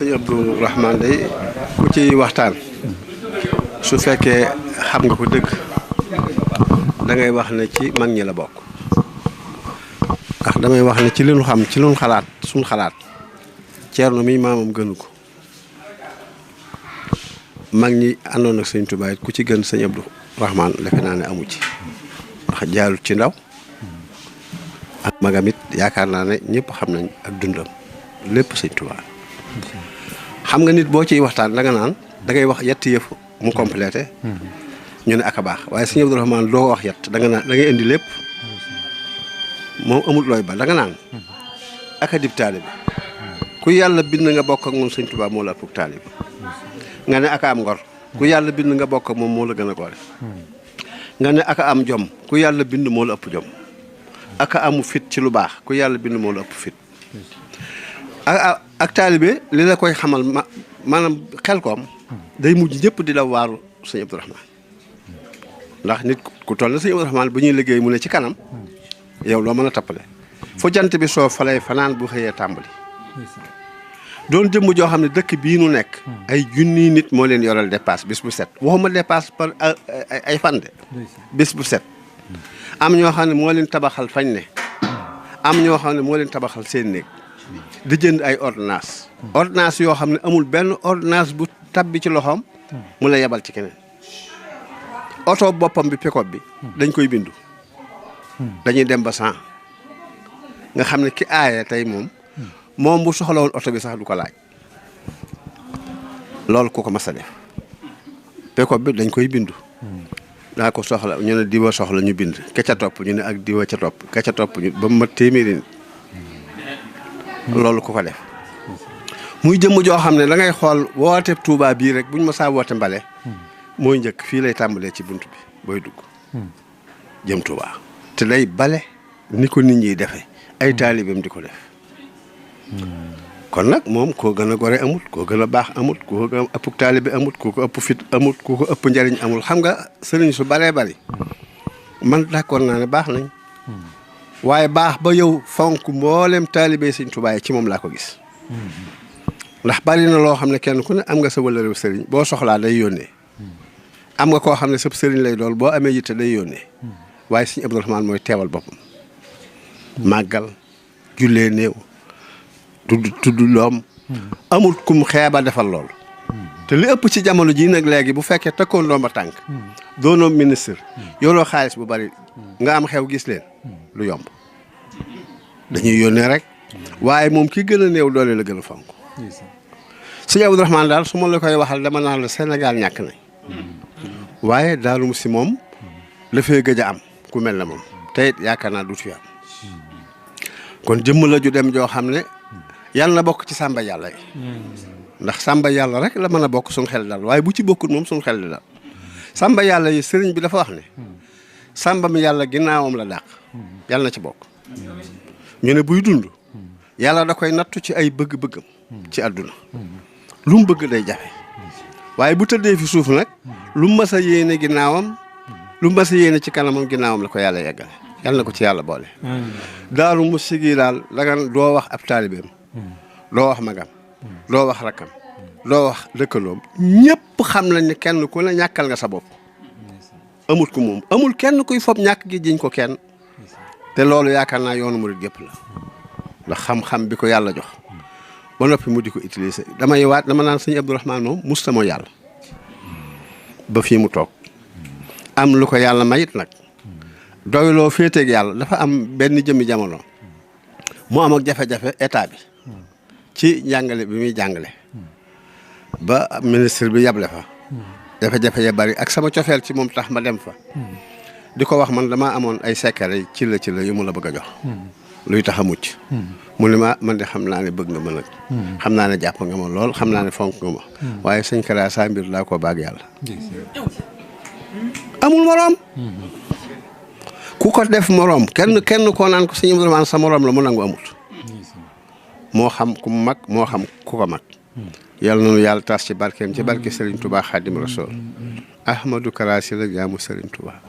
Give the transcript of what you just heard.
sëñ Abdou Rahman day ku ci waxtaan su fekkee xam nga ko dëgg da ngay wax ne ci mag ñi la bokk ndax damay wax ne ci li ñu xam ci lu ñu xalaat suñ xalaat Ceerno mi maamam gënu ko mag ñi àndoon ak sëñ Tuubaa ku ci gën sëñ Abdou Rahman defe naa ne amu ci ndax jaarut ci ndaw ak magam it yaakaar naa ne ñëpp xam nañ ak dundam lépp sëñ Tuubaa xam nga nit boo ciy waxtaan da nga naan da ngay wax yetti yëf mu complété ñu ne ak a baax waaye sëñ Abdou Rahman doo ko wax yett da nga naan da ngay indi lépp moom amul looy ba da nga naan ak a dib taalibe ku yàlla bind nga bokk ak moom sëñ Tuubaa moo la ëpp taalibe nga ne ak a am ngor ku yàlla bind nga bokk ak moom moo la gën a gore nga ne ak a am jom ku yàlla bind moo la ëpp jom ak a amu fit ci lu baax ku yàlla bind moo la ëpp fit ak taalibe li la koy xamal maanaam xel koom day mujj ñëpp di la waaru sëñ Abdou Rahman ndax nit ku toll na sëñ Abdou Rahman bu ñuy liggéey mu ne ci kanam yow loo mën a tappale fu jant bi soo fa lay fanaan bu xëyee tàmbali doon jëmm joo xam ne dëkk bii nu nekk ay junniy nit moo leen yoral dépasse bis bu set waxuma dépasse par ay fan de bis bu set am ñoo xam ne moo leen tabaxal fañ ne am ñoo xam ne moo leen tabaxal seen néeg di jënd ay ordonnance yoo xam ne amul benn ordonnance bu tabbi ci loxoom mu la yebal ci keneen oto boppam bi pick-up bi dañ koy bindu dañuy dem ba 100 nga xam ne ki aaye tey moom bu soxla woon oto bi sax du ko laaj loolu ku ko mas a def pick-up bi dañ koy bindu daa ko soxla ñu ne diwa soxla ñu bind ka ca topp ñu ne ak diwa ca topp ka ca topp ñu ba mu mat téeméeri nit loolu ku ko def muy jëmm joo xam ne da ngay xool woote Touba bii rek buñ ma saa woote mbale mooy njëkk fii lay tàmbalee ci bunt bi booy dugg jëm Touba te day bale ni ko nit ñi defee ay taalibeem di ko def kon nag moom koo gën a gore amut koo gën a baax amut koo ko ëpp taalibe amut koo ko ëpp fit amut koo ko ëpp njariñ amul xam nga sëriñ su baree bari man d'accord naa ne baax nañ waaye baax ba yow fonk mboolem taalibe sëñ Tuubaa yi ci moom laa ko gis ndax bari na loo xam ne kenn ku ne am nga sa wala réew sëriñ boo soxlaa day yónnee am nga koo xam ne sab sëriñ lay doon boo amee yitte day yónnee waaye sëñ Abdou Rahman mooy teewal boppam màggal jullee néew tudd loom amul kum xeeba defal loolu te li ëpp ci jamono ji nag léegi bu fekkee takkoon ndomba tànk doonoo ministre yoroo xaalis bu bari nga am xew gis leen lu yomb dañuy yónnee rek waaye moom ki gën a néew doole la gën a fonk sëñ Abdou Rahman daal su ma la koy waxal dama naan la Sénégal ñàkk nañ waaye Daaru Muxti moom la fee gëj a am ku mel ne moom te it yaakaar naa du fi am kon jëmm la ju dem joo xam ne yàlla na bokk ci sàmba yàlla yi ndax sàmba yàlla rek la mën a bokk suñ xel dal waaye bu ci bokkut moom suñ xel di dal sàmba yàlla yi sëriñ bi dafa wax ne sàmba mi yàlla ginnaawam la dàq yàlla na ci bokk ñu ne buy dund yàlla da koy nattu ci ay bëgg-bëggam ci àdduna lu mu bëgg day jafe waaye bu tëddee fi suuf nag lu mu mas a yéene ginnaawam lu mu mas a yéene ci kanamam ginnaawam la ko yàlla yeggale yàlla na ko ci yàlla boole Daaru Muxti gi daal da doo wax ab taalibeem doo wax magam doo wax rakkam doo wax dëkkaloom ñëpp xam nañ ne kenn ku ne ñàkkal nga sa bopp amut ku moom amul kenn kuy fob ñàkk gi jiñ ko kenn te loolu yaakaar naa yoonu murid gépp la ndax xam-xam bi ko yàlla jox ba noppi mu di ko utiliser dama naan sëñ Abdou Rahman moom musta moo yàlla ba fii mu toog am lu ko yàlla mayit nag doyloo féeteeg yàlla dafa am benn jëmmi jamono mu am ak jafe-jafe état bi ci jàngale bi muy jàngale ba ministre bi yable fa jafe-jafe ya bari ak sama cofeel ci moom tax ma dem fa di ko wax man dama amoon ay secret ci la yu mu la bëgg a jox luy tax a mucc mu ne ma man de xam naa ne bëgg nga ma nag xam naa ne jàpp nga ma lool xam naa ne fonk nga ma waaye sëñ Kara saa mbir laa ko baag yàlla amul moroom ku ko def moroom kenn koo naan ko sëñ Abdou Rahman sa moroom la mu nangu amut moo xam ku mag moo xam ku ko mag yàlla noonu yàlla tas ci barkeem ci barke Serigne Touba Khadim Rasoul Ahmadou Kara Sylla jaamu Serigne Touba